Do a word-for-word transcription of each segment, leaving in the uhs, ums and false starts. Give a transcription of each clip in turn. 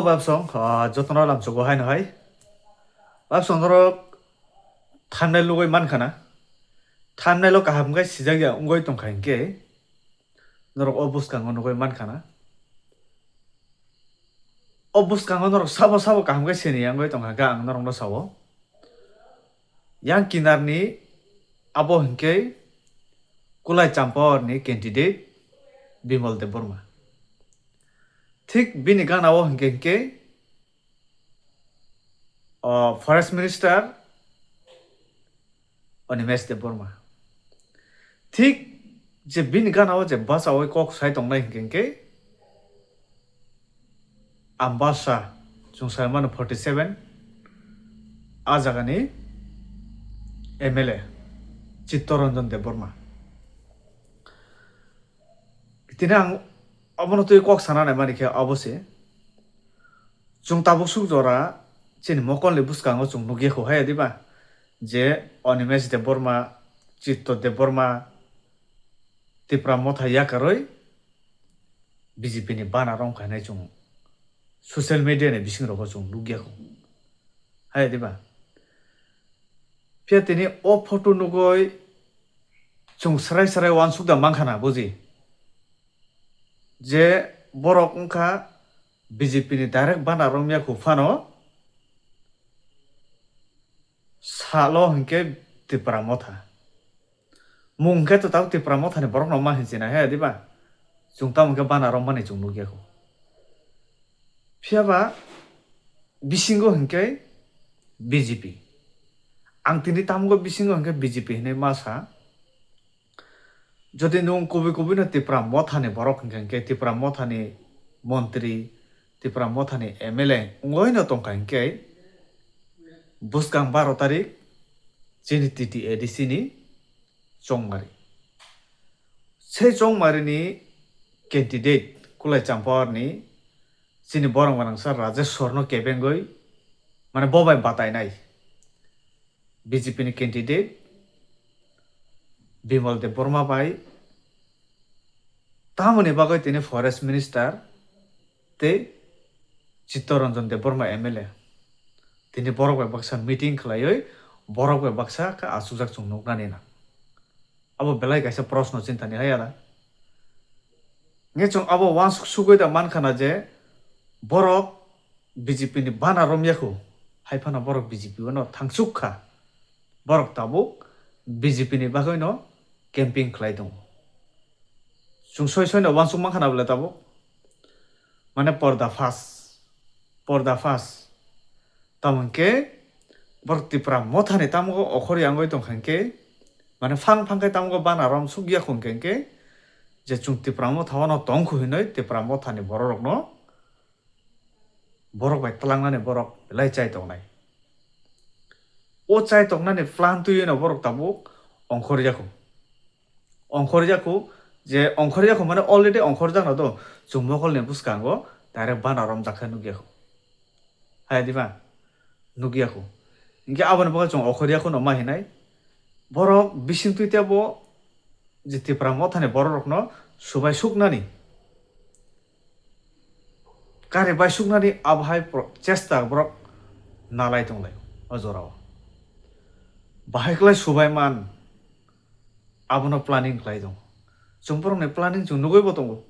Babsong, ah, jotono lamsogo haino hai. Babsong norok thumbnail nugwi mankha na. Thumbnail o kaham khe sijak ya wngwi tongkha hinkhe norok o bwskango nugwi mankha na. O bwskango norok sabo sabo kaham khe sini ya wngwi tongkha khe ang norokno sao. Yang kinarni abo hinkhe Kulai Champorni candidate Bimal Debbarma. Thik bini gana o hinkhe hinkhe, o, Forest Minister Animesh Debbarma. Thik je bini gana o je bwsai kok sai tongnai hinkhe hinkhe Ambasa, chwng sai mano forty seven, a jagani M L A Chittaranjan Debbarma. Tini ang obono twi kok sana nai mani khe obo se. Chwng tabuk suk jora chini mokolni bwskango chwng nukya kho hai diba? Je Animesh Debbarma, Chitto Debbarma, Tipra Motha yakarwi B J P ni bana rom khainai chwng social media ni bising rogo chwng nukya kho. Hai diba? Phiya tini o photo nugwi chwng srai srai uansuk da mankha na buji. Je borok wngkha B J P ni direct bana romya kho phano salo hinkhe Tipra Motha. Mung khe to tabuk Tipra Motha ni borok no ma hinchina he diba? Chwng tamo khe bana romani chwng nukya kho. Phiya ba bisingo hinkhe B J P. Ang tini tamo bisingo hinkhe B J P hinwi ma sa. Jodi nwng kubui kubui no Tipra Motha ni borok hinkhe hinkhe Tipra Motha ni montri, Tipra Motha ni M L A wngwi no tongkha hinkhe bwskang baro tarik chini T T A D C ni chongmari. Sei chongmari ni candidate Kulai Champorni chini borok gwnangsa Rajesh Sor no kebengwi mane bo bai batainai. B J P ni candidate Bimal Debbarma bai tamoni bagwi tini Forest Minister tei Chittaranjan Debbarma M L A tini borok bai baksa meeting khlaiwi borok bai baksa khe achukjak chwng nuknani na. Abo belai kaisa proshno chintani hai ala. Nge chwng abo uansuk sugwi da mankha na je borok B J P ni bana romya kho, hai phano borok B J P o no thangsuk kha. Borok tabuk B J P ni bagwi no camping khlai tongo. Chwng soi soi no uansuk mankha na bole tabuk. Mane porda fas, porda fas. Tamo hwnkhe borok Tipra Mothani tamo okhor yangwi tongkha hinkhe, mane phang phang khe tamo bana rom sukya kho hinkhe, je chwng Tipra Motha o no tong kho hinwi Tipra Mothani borok rokno borok bai twlangnani borok belai chai tongnai. O chai tongnani plan twiwi no borok tabuk ongkhor ya kho. Ongkhor ya kho, je ongkhor ya kho mane already ongkhor jakno do, chwng mokolni bwskango direct bana romjak khe nukya kho. Hai diba? Nukya kho. Hinkhe aboni bagwi chwng ongkhor ya kho no ma hinai. Borok bising twi tebo je Tipra Mothani borok rokno subai suknani, kari bai suknani abo hai pro-, chesta borok nalai tonglai o jorao. Bahai kwlai subai man abono planning khlai tongo. Chwng borokni planning chwng nugwi bo tongo.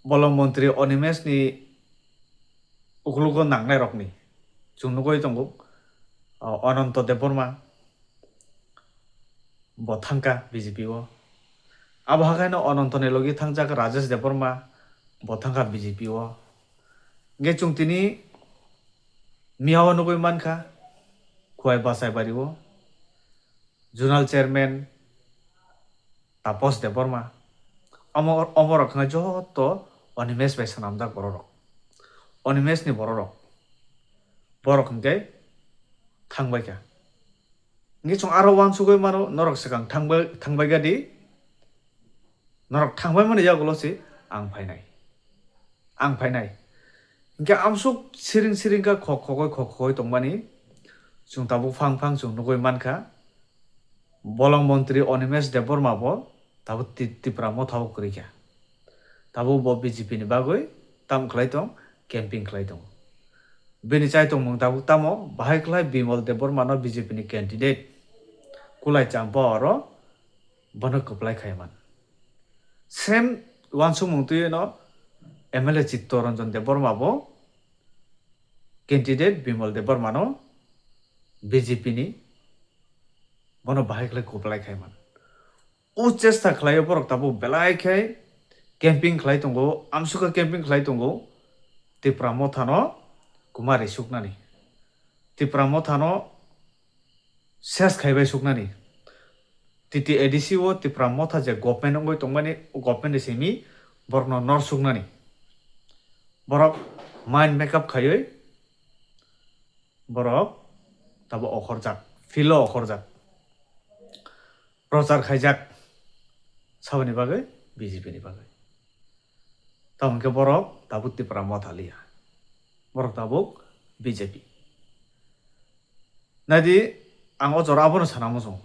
Bolong montri Animesh ni ukulugo nangnai rokni chwng nugwi tongo, o, Ananto Debbarma, bo thangkha B J P o. Abo hakaino Ananto ni logi thangjak Rajesh Debbarma, bo thangkha B J P o. Hingke chwng tini miyao nugwi mankha, Khowai Basaibari o, Zonal Chairman, Tapos Debbarma, omo, omo rok wngkha joto Animesh bai swnamjak borok rok. Animesh ni borok rok. Borok hwnkhe thangbai kha. Hwnkhe chwng aro uansugwi mano, norok swkang thangbai, thangbai gadi. Norok thangbai mani yagulo se ang phainai. Ang phainai. Hingke amsuk siring siring kha khok khogoi khok khogoi tongmani chwng tabuk phang phang chwng nugui mankha. Bolong montri Animesh Debbarma bo tabuk Ti-, Tipra Motha o kwrwi kha. Tabuk bo B J P ni bagwi Tam khlai tong, camping khlai tongo. Bini chaitongmung tabuk tamo, bahai khlai Bimal Debbarma no B J P ni candidate kulai champa oro bono kwplai khai man. Same uansukmung twi no M L A Chitto Ranjan Debbarma bo candidate Bimal Debbarma no B J P ni bono bahai khlai kwplai khai man. O chesta khlaio borok tabuk belai khe camping khlai tongo, amsukha camping khlai tongo Tipra Motha no kwma ri suknani, Tipra Motha no ses khaibai suknani. T T A D C o Tipra Motha je government wngwi tongmani, o government ni simi borokno nor suknani. Borok mind makeup khaiwi borok tabo okhorjak, field o okhorjak, prochar khaijak, saboni bagwi B J P ni bagwi. Tamo hwnkhe borok tabuk Tipra Motha liya, borok tabuk B J P. Naidi, ang o jora abono sana muchungo.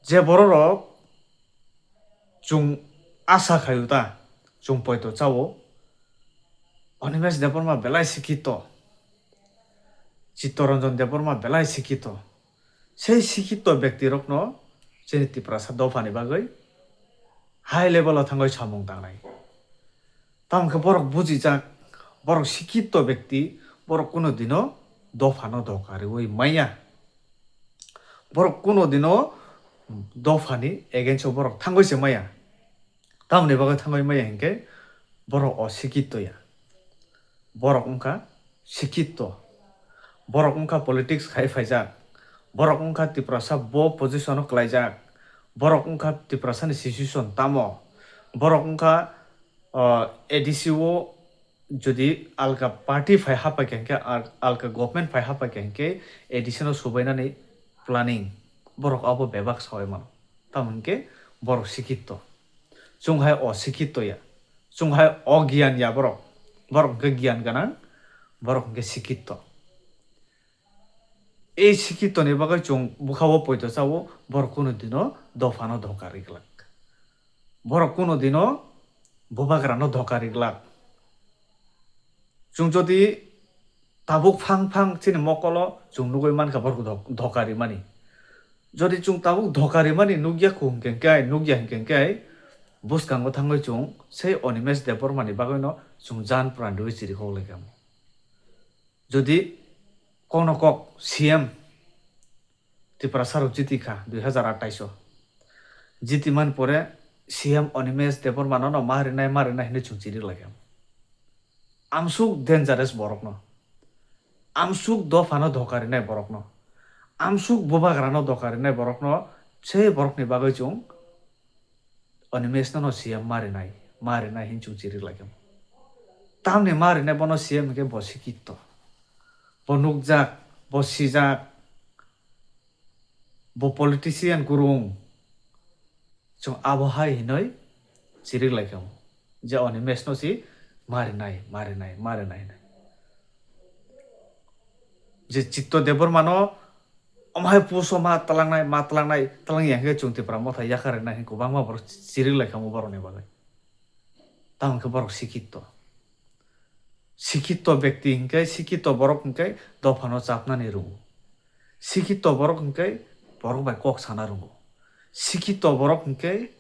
Je bororok chwng asa khaio ta, chwng poito chao, Animesh Debbarma belai sikito, Chittoranjan Debbarma belai sikito. Sei sikito bektirokno chini Tiprasa dophani bagwi high level o thangwi samung tangnai. Tamo khe borok bujijak, borok sikito bekti, borok kuno dino dophano doka riwi maya. Borok kuno dino dophani against o borok thangwi se maya. Tamoni bagwi thangwi maya hinkhe borok o sikito ya. Borok wngkha sikito. Borok wngkha politics khai phaijak. Borok wngkha Tiprasa bo position o klaijak. Borok wngkha Tiprasani situation tamo. Borok wngkha, o, A D C o jodi alka party phai hapai khe hinkhe, al-, alka government phai hapai khe hinkhe A D C no subainani planning. Borok abo bebak sawi mano. Tamo hinkhe borok sikito. Chwng hai o sikito ya. Chwng hai o giyan ya borok. Borok hinkhe giyan gwnang, borok hinkhe sikito. Ei sikitoni bagwi chwng bwkha-o poito cha-o, borok kuno dino dophano doka ri glak. Borok kuno dino bubagrano doka ri glak. Chwng jodi tabuk phang phang chini mokolo chwng nugwi mankha borok dok-, doka rimani. Jodi chwng tabuk doka rimani nukya kho hwnkhe khe, nukya hwnkhe khe, bwskango thangwi chwng sei Animesh Debbarmani bagwino chwng jan pran rwui chirikhok laikha. Jodi kono kok C M Tiprasa rok jiti kha dui hazar atais o. Jiti man pore C M Animesh Debbarma no ma rinai, ma rinai hinwi chwng chiri laikha. Amsuk dangerous borok no. Amsuk dopha no doka rinai borok no. Amsuk bubagra no doka rinai borok no. Se borok ni bagwi chwng Animesh no C M ma rinai, ma rinai hin chwng chiri laikha. Tamni ma rinai bono C M hinkhe bo sikito. Bo nukjak, bo sijak, bo politician kwrwng. Chwng abo hai hinoi chiri laikha. Je Animesh no si ma rinai, ma rinai, ma rinai hinai. Je Chitto Debbarma no omo hai puso ma tlangnai, ma tlangnai, tlang ya hwnkhe chwng Tipra Motha yakar rinai hin kwbangma borok chiri laikha borok ni bagwi. Tamo khe borok sikito. Sikito bekti hwnkhe, sikito borok hwnkhe dophano chapnani rwngo. Sikito borok hwnkhe borok bai kok sana rwngo. Sikito borok hwnkhe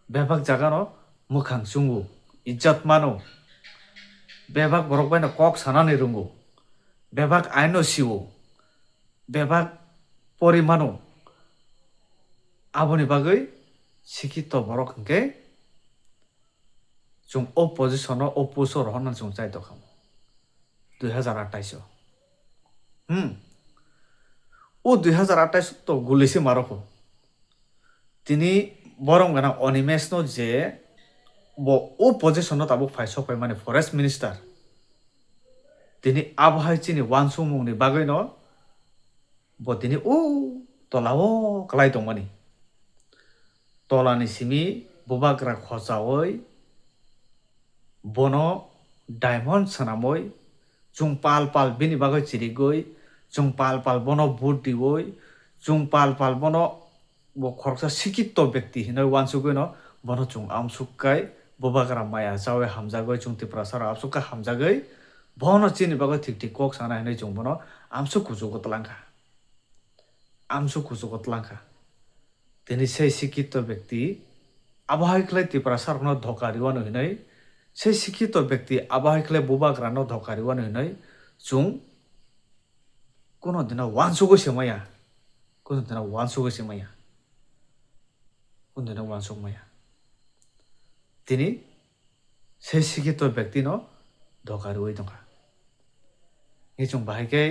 bebak jagano mwkhang chungo, ijjat mano. Bebak borok baino kok sanani rwngo. Bebak aino sio. Bebak pori mano. Aboni bagwi sikito borok hwnkhe chwng o position o, o post o rohornani chwng chai tongkha dui hazar atais o. Hmm. O dui hazar atais to guli se ma rokho. Tini borom gana Animesh no je bo o position no tabuk phai sok pai mani forest minister. Tini abo hai chini uansukmung ni bagwi no bo tini o tola o kwlai tongmani. Tola ni simi bubagra khochaui bono diamond swnamwi, chwng pal pal bini bagwi chirigwi, chwng pal pal bono vote riui, chwng pal pal bono bo khoroksa sikito bekti hinwi uansugwino bono chwng amsuk kai Bubagra maya chawi hamjagwi chwng Tiprasa rok amsuk khe hamjagwi bono chini bagwi thik thik kok sana hinwi chwng bono amsuk kuchugo twlangkha. Amsuk kuchugo twlangkha. Tini sei sikito bekti abo hai khlai Tiprasa rokno dhoka riwano hinwi, sei sikito bekti abo hai khlai Bubagrano dhoka riwano hinwi chwng kuno dino uansugwi se maya, kuno dino uansugwi se maya, kuno dino uansuk maya. Tini sei sikito bekti no dhoka riwi tongkha. Hingke chwng bahai khe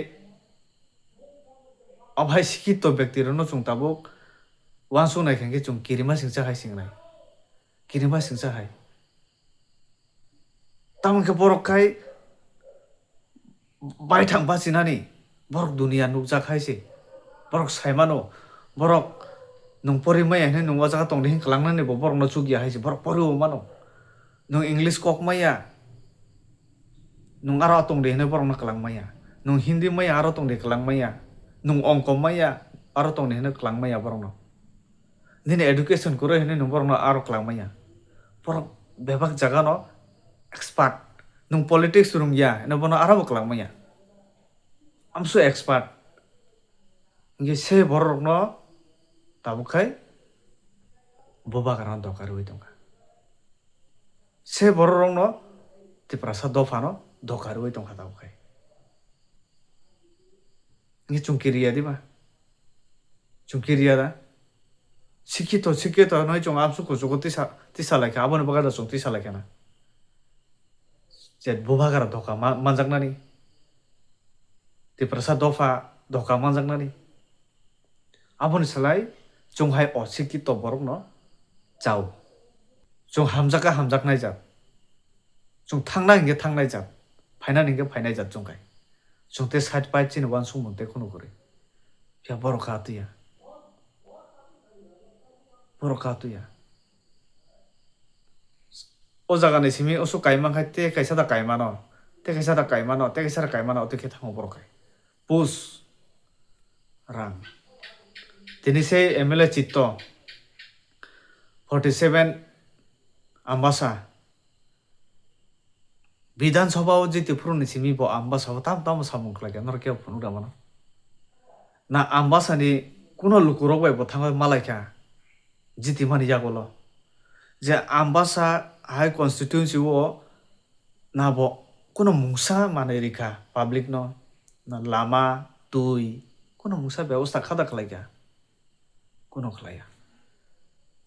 o bahai sikito bekti rokno chwng tabuk uansuk nai khe chwng kirima singcha hai singnai, kirima singcha hai. Tamo khe borok khai baithang bachinani borok dunia nukjak hai se. Borok sai mano, borok nwng pori maya hinwi nwng o jaga tongdi hin kwlangnani bo borokno chukya hai se. Borok pori o mano. Nwng English kok maya, nwng aro tongdi hinwi borokno kwlang maya. Nwng Hindi maya aro tongdi kwlang maya. Nwng ongko maya aro tongdi hinwi kwlang maya borokno. Nini education kwrwi hinwi nwng borokno aro kwlang maya. Borok bebak jagano expert. Nwng politics rwngya hinwi bono aro bo kwlang maya. Amso expert. Hingke se borok rokno tabuk khai Bubagrano dhoka rwi tongkha. Se borok rokno Tiprasa dophano dhoka rwi tongkha tabuk khai. Hingke chwng kiriya diba? Chwng kiriya da? Sikito, sikito hinwi chwng amsuk kuchugo tisa, tisa laikha, aboni bagwi da chwng tisa laikha na. Je Bubagra dhoka ma-, manjaknani. Tiprasa dopha dhoka manjaknani. Aboni salai chwng hai osikito borokno chao. Chwng hamjakha hamjaknai jat. Chwng thangna hinkhe thangnai jat. Phaina hinkhe phainai jat chwng khai. Chwng tei side pai chini uansukmung tei khunu kwrwi. Phiya borok kha twiya. Borok kha twiya. O jaga ni simi usuk kaima khai tei kaisa da kaimano. Tei kaisa da kaimano. Tei kaisa da kaimano. Otwi khe thango borok khai. Pus rang. Tini se M L A chitto forty seven Ambasa. Bidhan Sabha o jiti phuru ni simi bo Ambasa o tam tamo samung khlai kha norok kebo phunuk da mano. Na Ambasa ni kuno lukurok bai bo thangwi malai kha jiti mani yagulo. Je Ambasa hai constituency o na bo kuno mungsa manwi rikha public no, na lama, twi, kuno mungsa bebosta kha da khlai kha? Kuno khlai ya.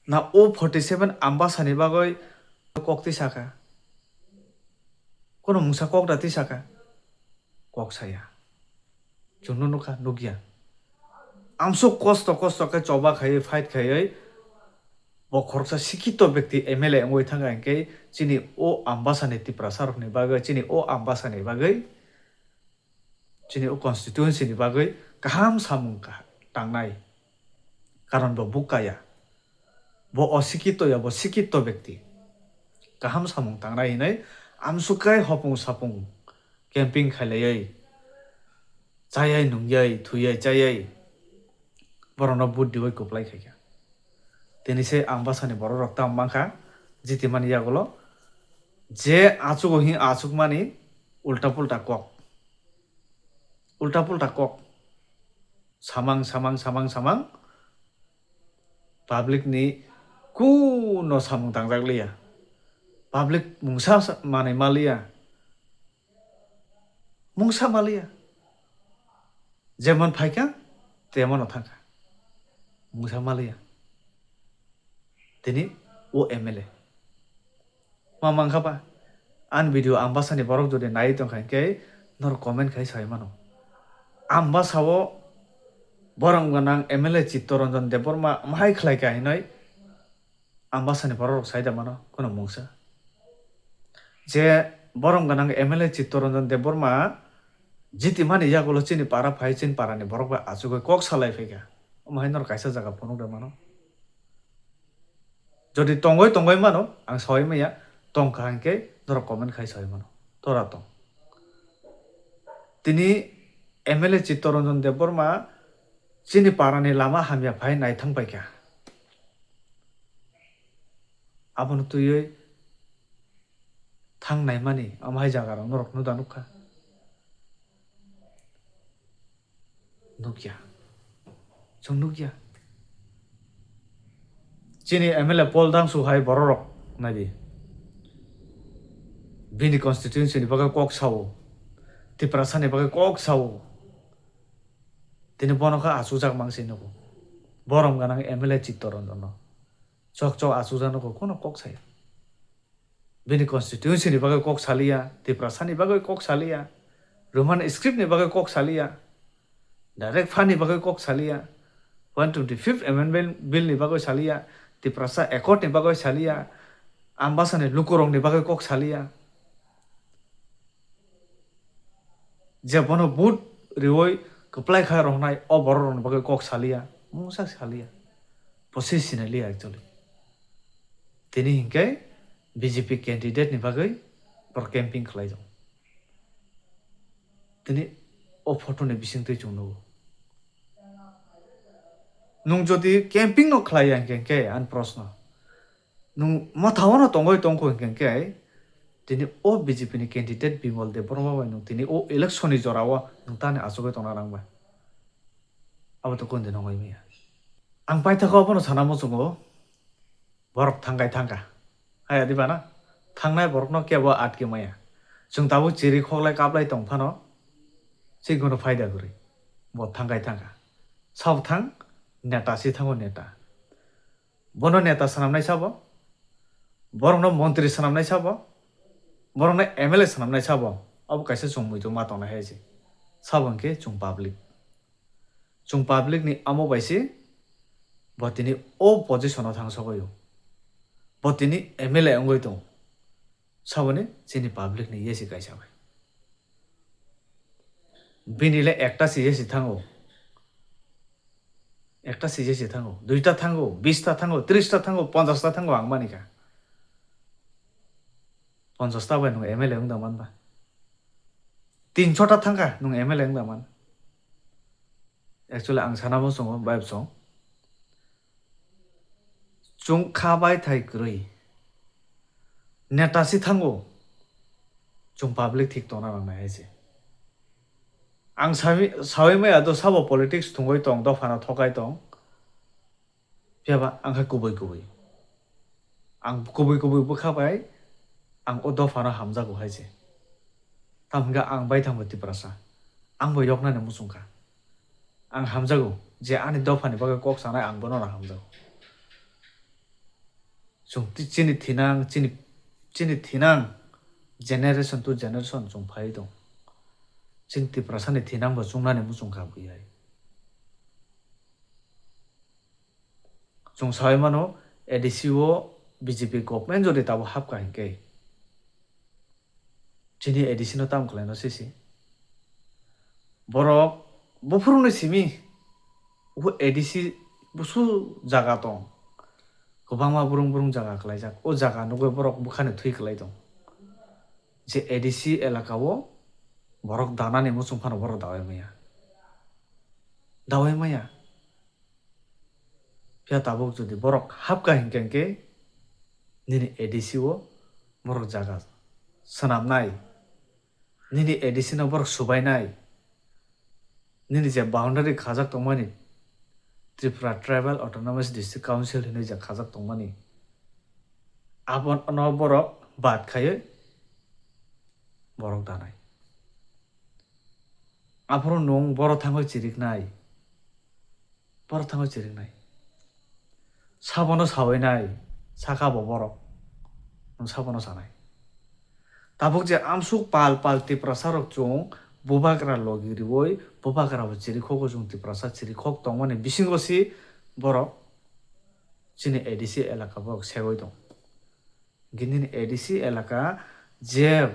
Na o forty seven Ambasa ni bagwi kok twi sakha? Kuno mungsa kok da twi sakha? Kok saya. Chwngno nukha, nukya. Amsuk kosto kosto khe choba khaiwi, fight khaiwi, bo khoroksa sikito bekti M L A wngwi thangkha hinkhe chini o Ambasani Tiprasa rokni bagwi, chini o Ambasani bagwi, chini o constituency ni bagwi kaham samung ka-, tangnai. Karon bo bukaya. Bo osikito ya, bo sikito bekti. Kaham samung tangnai hinwi amsuk khai hopung sapung camping khailaiwi, chayai nungyai, thuyai chayai, borokno vote diwi kwplai khaikha. Tini se Ambasani borok rok tamo mankha, jitimani yagulo je achugo hin achukmani ulta pulta kok. Ulta pulta kok. Samang, samang, samang, samang. Public ni kuno samung tangjak liya. Public mungsa sa-, manwi ma liya. Mungsa ma liya. Jemon phaikha, temono thangkha. Mungsa ma liya. Tini o M L A. Ma mankha ba? Ani video Ambasani borok jodi nai tongkha hinkhe norok comment khai sai mano. Ambasao borom gwnang M L A Chittaranjan Debbarma mahai khlai kha hinwi Ambasani borok rok sai da mano, kuno mungsa. Je borom gwnang M L A Chittaranjan Debbarma jitimani yagulo chini para phai, chini parani borok bai achugwi kok salai phaikha. Omo hai norok kaisa jaga phunuk da mano. Jodi tongoi tongoi mano, ang saui maya, tongkha hinkhe norok comment khai saui mano. Tora tong. Tini M L A Chittaranjan Debbarma chini parani lama hamya phai naithang paikha. Abono twiwi thang naimani omo hai jaga rok norok nuda nukha. Nukya. Chwng nukya. Chini M L A Paul Dangsu hai bororok naidi. Bini constituency ni bagwi kok sao. Tiprasa ni bagwi kok sao. Tini bono kha achukjak mangsi nugo. Borom ganang M L A Chittaranjan no. Chok chok achukjak nugo, kono kok saya. Bini constituency ni bagwi kok saliya, Tiprasa ni bagwi kok saliya, Roman script ni bagwi kok saliya, direct fund ni bagwi kok saliya, one twenty fifth Amendment Bill ni bagwi saliya, Tiprasa Accord ni bagwi saliya, Ambasa ni lukurok ni bagwi kok saliya. Je bono vote riwi kwplai kha rohnai o borok rokni bagwi kok saliya, mungsa saliya. Posi sinaliya actually. Tini hinkhe B J P candidate ni bagwi bor camping khlai jao. Tini o photo ni bisingtwi chwng nugo. Nwng jodi camping no khlai ya hinkhe, hinkhe ani proshno. Nwng motha-o no tongwi tongkho hinkhe khe, tini o B J P ni candidate Bimal Debbarma bai nwng tini o election ni jora-o nwng tani achugwi tongna nang bai. Abo to kondino wngwi manya. Ang paithakgo abono sana muchungo, borok thangkai thangkha. Haya diba na? Thangnai borokno kebo atki maya. Chwng tabuk chiri khoklai kaplai tong phano, chini kono phaida kwrwi. Bo thangkai thangkha. Sabo thang, neta si thango neta. Bono neta swnamnai sabo, borokno montri swnamnai sabo, borokno M L A swnamnai sabo, abo kaisa chwng muitu ma tongnai hai se. Sabo hwnkhe chwng public. Chwng public ni amo bai se bo tini o position o thang sogwi o. Bo tini M L A wngwi tongo. Saboni chini public ni yesi kaisa bai. Bini le ekta si yesi thango. Ekta si yesi thango. Duita thango, bista thango, trista thango, ponchasta thango ang manikha. Ponchasta bai nwng M L A wngda manba. Tinsota thangkha nwng M L A wngda man. Actually ang sana muchungo bai bwsong. Chwng kha bai thai kwrwi. Neta si thango. Chwng public thik tongna nangnai hai se. Ang sawi, sawi maya do sabo politics thwngwi tong, dophano thokai tong. Phiyaba ang khe kubui kubui. Ang kubui kubui bwkha bai ang o dophano hamjago hai se. Tamo hwnkhe ang bai thango Tiprasa. Ang bo yoknani muchungkha. Ang hamjago je ani dophani bagwi kok sanai ang bono hamjago. Chwng ti-, chini thinang, chini, chini thinang generation to generation chwng phai tong. Chini Tiprasani thinang bo chungnani muchungkha bwihai. Chwng sawi mano, A D C o B J P government jodi tabuk hapkha hinkhe, chini A D C no tamo khlaino sisi? Borok buphuruni simi, o A D C busu jaga tong, kwbangma burung burung jaga khlaijak, o jaga nugwi borok bwkhani thwi kwlai tong. Je A D C elaka o borok danani muchung phano borok dawai maya, dawai maya. Phiya tabuk jodi borok hapkha hinkhe, hinkhe nini A D C o borok jaga swnamnai, nini A D C no borok subainai, nini je boundary khajak tongmani, Tripura Tribal Autonomous District Council hinwi je khajak tongmani, abono borok bad khaiwi borok danai. Aphuru nwng borok thangwi chiriknai. Borok thangwi chiriknai. Sabono sawinai, sakha bo borok. Nwng sabono sanai. Tabuk je amsuk pal pal Tiprasa rok chwng bubagra logi riwi, bubagra bo chirikhok o chwng Tiprasa chirikhok tongmani bisingo si borok chini A D C elaka borok segwi tong. Gini ni A D C elaka je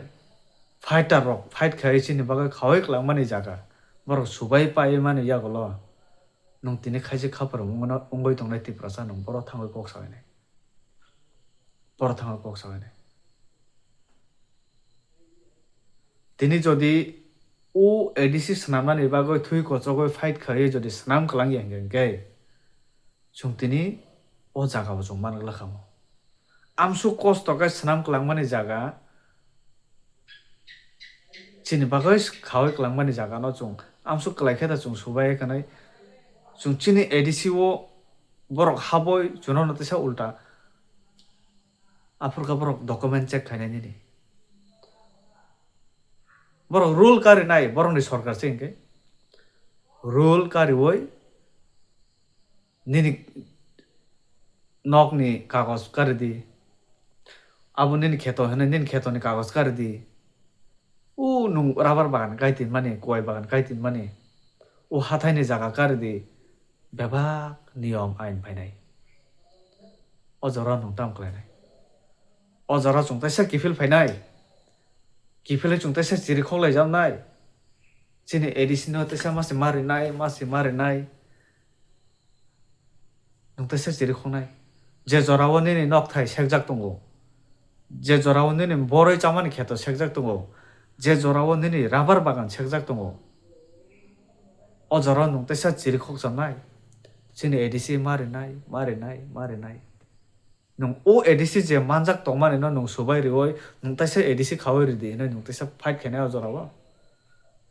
fighter rok fight khai chini bagwi khawai kwlangmani jaga, borok subai pai mani yagulo nwng tini khaisi khapar wngwi tongnai Tiprasa, nwng borok thangwi kok sawi nai, borok thangwi kok sawi nai. Tini jodi o A D C swnamnani bagwi thwi kochogwi fight khaiwi jodi swnam kwlangya hinkhe, hinkhe chwng tini o jaga bo chwng man glak kha mo. Amsuk kosto khe swnam kwlangmani jaga Chini bagwi khaui kwlangmani jagano chwng amsuk kwlai khe da chwng subai khanai. Chwng chini A D C o borok haboi chwngno teisa ulta aphurkha borok document check khainai nini. Borok rule karinai, borokni sorkar se hinkhe rule kariui nini nokni kagoj karidi, abo nini kheto hinwi nini khetoni kagoj karidi, o nwng rubber bagan kaitinmani, kuwai bagan kaitinmani, o hathaini jaga karidi, bebak niyom ain phainai. O jora nwng tam khlainai? O jora chwng teisa kiphil phainai, kiphilwi chwng teisa chiri khoklai jamnai, chini A D C no teisa masi marinai, masi marinai. Nwng teisa chiri khoknai. Je jorao nini nokthai sekjak tongo, je jorao nini boroi chamani kheto sekjak tongo, je jorao nini rubber bagan sekjak tongo, o jorao nwng teisa chiri khokchamnai. Chini A D C marinai, marinai, marinai. Nwng o A D C je manjak tongmani no nwng subai riui, nwng teisa A D C khaui ridi hinwi nwng teisa fight khainai o jorao.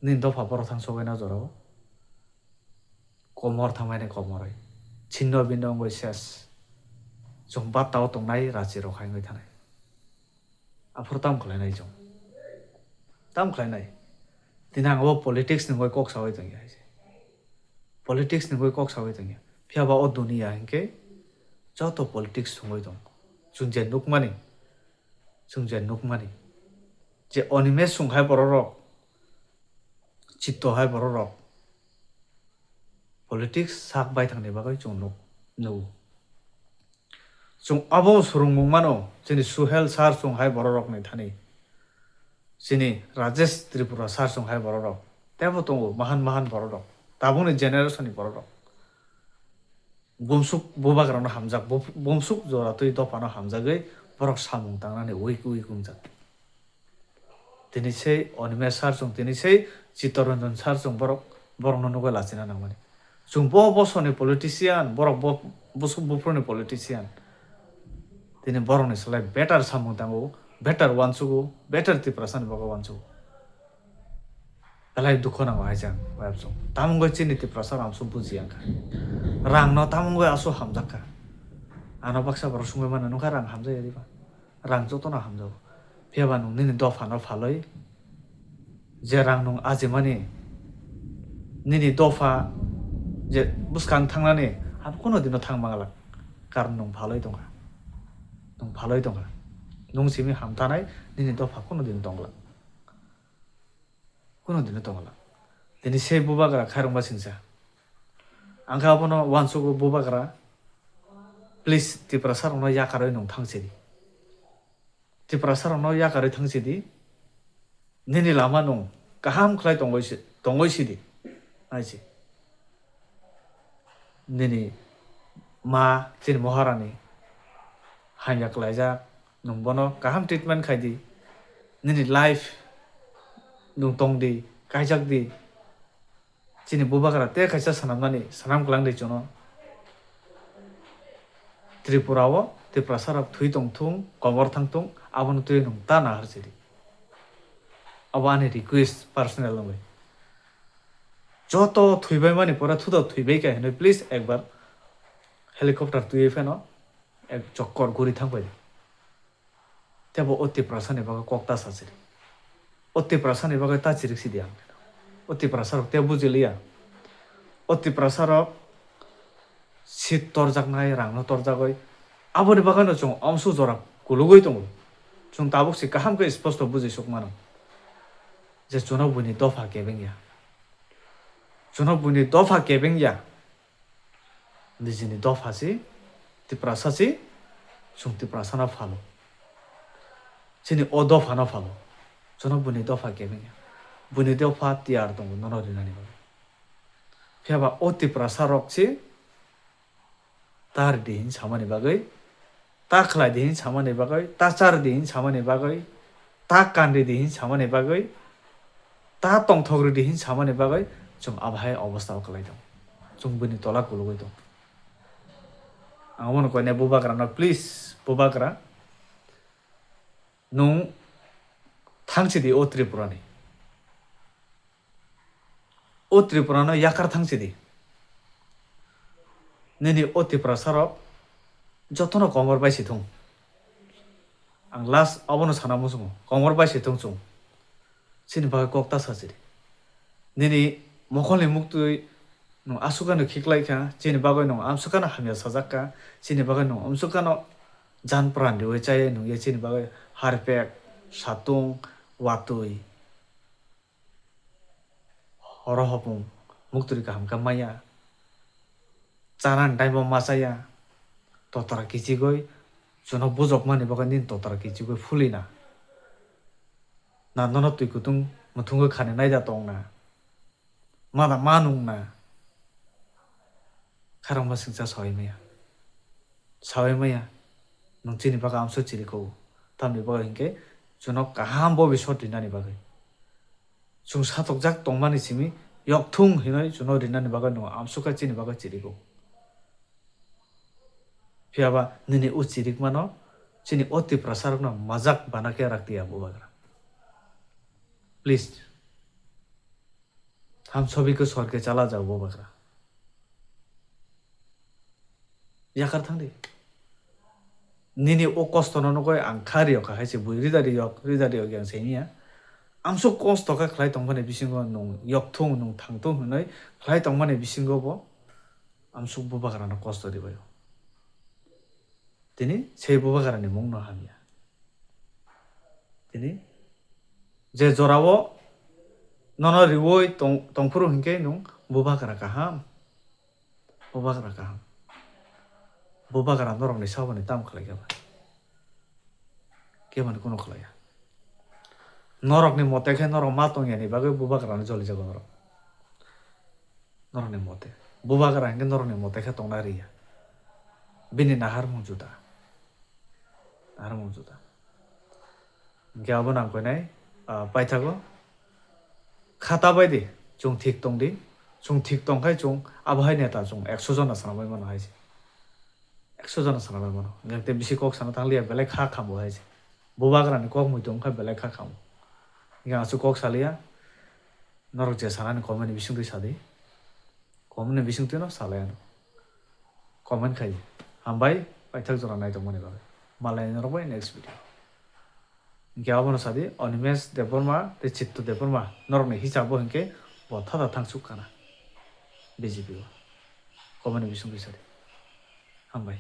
Nini dopha borok thang sobaina o jorao. Komor thangmani komoroi. Chinno binno wngwi ses. Chwng batta o tongnai rachi rok hai wngwi thanai. Aphuru tam khlainai chwng? Tam khlainai? Tini ang o politics ni wngwi kok saui tongya hai se. Politics ni wngwi kok saui tongya. Phiya ba o duniya hinkhe joto politics sungui tong. Chwng je nukmani, chwng je nukmani, je Animesh sung hai borok rok, Chitto hai borok rok politics sak baithangni bagwi chwng nuk, nugo. Chwng abo swrwngmung mano, chini Suhel sir chwng hai borok rokni thani, chini Rajesh Tripura sir chwng hai borok rok, teibo tongo mahan mahan borok rok, tabukni generation ni borok rok. Bumsuk bubagrano hamjak, bu-, bumsuk jora twi dophano hamjagwi borok samung tangnani weak weak wngjak. Tini sei Animesh sir chwng, tini sei Chittaranjan sir chwng borok, borokno nugwi lachina nangmani. Chwng bo bosoni politician, borok bo bosuk buphuruni politician. Tini borokni slai better samung tango, better uansugo, better Tiprasani bagwi uansugo. Belai dukho nango hai chang, wai chwng. Tamungwi chini Tiprasa rang aswk bujiya wngkha. Rangno tamungwi aswk hamjak kha. Ano baksa borok swngwi mano, nukha rang hamjaya diba? Rang jotono hamjago. Phiya ba nwng nini dophano phalwi je rang nwng ajimani, nini dopha je bwskang thangnani, abo kuno dino thang manglak. Karon nwng phalwi tongkha. Nwng phalwi tongkha. Nwng simi hamtanai, nini dopha kuno dino tongglak. Kuno dino tongla. Tini sei bubagra khairokma singsa. Ang khe abono uansugo bubagra, please, Tiprasa rokno yakarwi nwng thang sidi. Tiprasa rokno yakarwi thang sidi. Nini lama nwng kaham khlai tongwi si-, tongwi sidi. Hai se. Nini ma, chini Maharani hamya klaijak, nwng bono kaham treatment khai di, nini life nwng tong di, kaijak di. Chini bubagra tei kaisa swnamnani swnam kwlang di chwngno. Tripura o Tiprasa rok thwi tong thung, kobor thang thung, abono twi nwng ta nahar sidi. Abo ani request personal wngwi. Joto thwibai mani pore thudo thwibai kha hinwi please ekbar helicopter twiwi pheno ek chokkor guri thang pai di. Tebo o Tiprasa ni bagwi kok ta sa sidi. O Tiprasa ni bagwi ta chirik sidi ang. O Tiprasa rok tebo buji liya. O Tiprasa rok seat torjaknai, rangno torjagwi. Aboni bagwino chwng omsu jora kulugwi tongo. Chwng tabuk se kaham khe sposto bujisuk mano je chwngno buini dopha kebeng ya. Chwngno buini dopha kebeng ya. Nijini dopha se Tiprasa se, chwng Tiprasano phalo. Chini o dophano phalo. Chwngno buini dopha kebeng ya. Buini dopha tiyar tongo nono rinani bagwi. Phiya ba o Tiprasa rok se ta ridi hin samani bagwi, ta khlai di hin samani bagwi, ta char di hin samani bagwi, ta kan ridi hin samani bagwi, ta tongthok ridi hin samani bagwi chwng abo hai obostha o kwlai tongo. Chwng buini tola kulugwi tongo. Ang omono koine bubagrano, please, bubagra, nwng thang sidi o Tripurani. O Tripura no yakar thang sidi. Nini o Tiprasa rok jotono komor bai si thung. Ang last abono sana muchungo, komor bai si thung chung. Chini bagwi kok ta sa sidi. Nini mokolni muktwi nwng asukano khiklai kha, chini bagwi nwng amsukano hamya sajak kha, chini bagwi nwng amsukano jan pran riwi chaya nungya, chini bagwi harpek, satung, watwi, horo hopung, muktwi kaham khe maya, chanani time o ma chaya, totra kichigwi, chwngno bujokmani bagwi nini totra kichigwi phulina. Na nono twi kutung muthungwi khani naida tongna. Mana ma nungna. Kharangma singcha sawai maya. Sawai maya. Nwng chini bagwi amsuk chiriko. Tamni bagwi hinkhe chwngno kaham bobiswt rinani bagwi. Chwng satokjak tongmani simi yokthung hinwi chwngno rinani bagwi nwng amsukha chini bagwi chiriko. Phiyaba nini o chirikmano chini o Tiprasarokno majak bana khe rak tiya bubagra. Please. Ham sobi ko sorke chala jao bubagra. Yakar thangdi. Nini o kosto no nugwi ang kha riyok kha hai se bui rida riyok, rida riyok yang se niya. Amsuk kosto kha khlai tongmani bisingo nwng yokthung, nwng thangthung hinwi khlai tongmani bisingo bo amsuk bubagra no kosto ribaio. Tini sei bubagrani mungno hamya. Tini je jorao nono riwi tong-, tongphuru hinkhe nwng bubagra kaham. Bubagra kaham. Bubagra norokni saboni tamo khlai khe ba? Kemani kuno khlaiya. Norokni mote khe norok ma tongyani bagwi bubagrano jolijago norok. Norokni mote. Bubagra hinkhe norokni mote khe tongna riya. Bini naharmung juda. Naharmung juda. Hinkhe abo nang koinai, ah, paithago. Khata bai di, chwng thik tong di. Chwng thik tong khai chwng abo hai neta chwng ekso jona sana bai mano hai se. Ekso jona sana bai mano. Hinkhe tei bisi kok sana thang liya belai kha khambo hai se. Bubagrani kok muitu wngkha belai kha khambo. Hinkhe aswk kok sa liya. Norok je sanani comment ni bisingtwi sa di. Comment ni bisingtwi no sa lai ano. Comment khai. Hambai, paithak jora nai tongmani bagwi. Malai norok bai next video. Hinkhe abono sa di, Animesh Debbarma tei Chitto Debbarma norokni hisabo hinkhe bo thata thangsuk kana B J P o. Comment ni bisingtwi sa di. Hambai.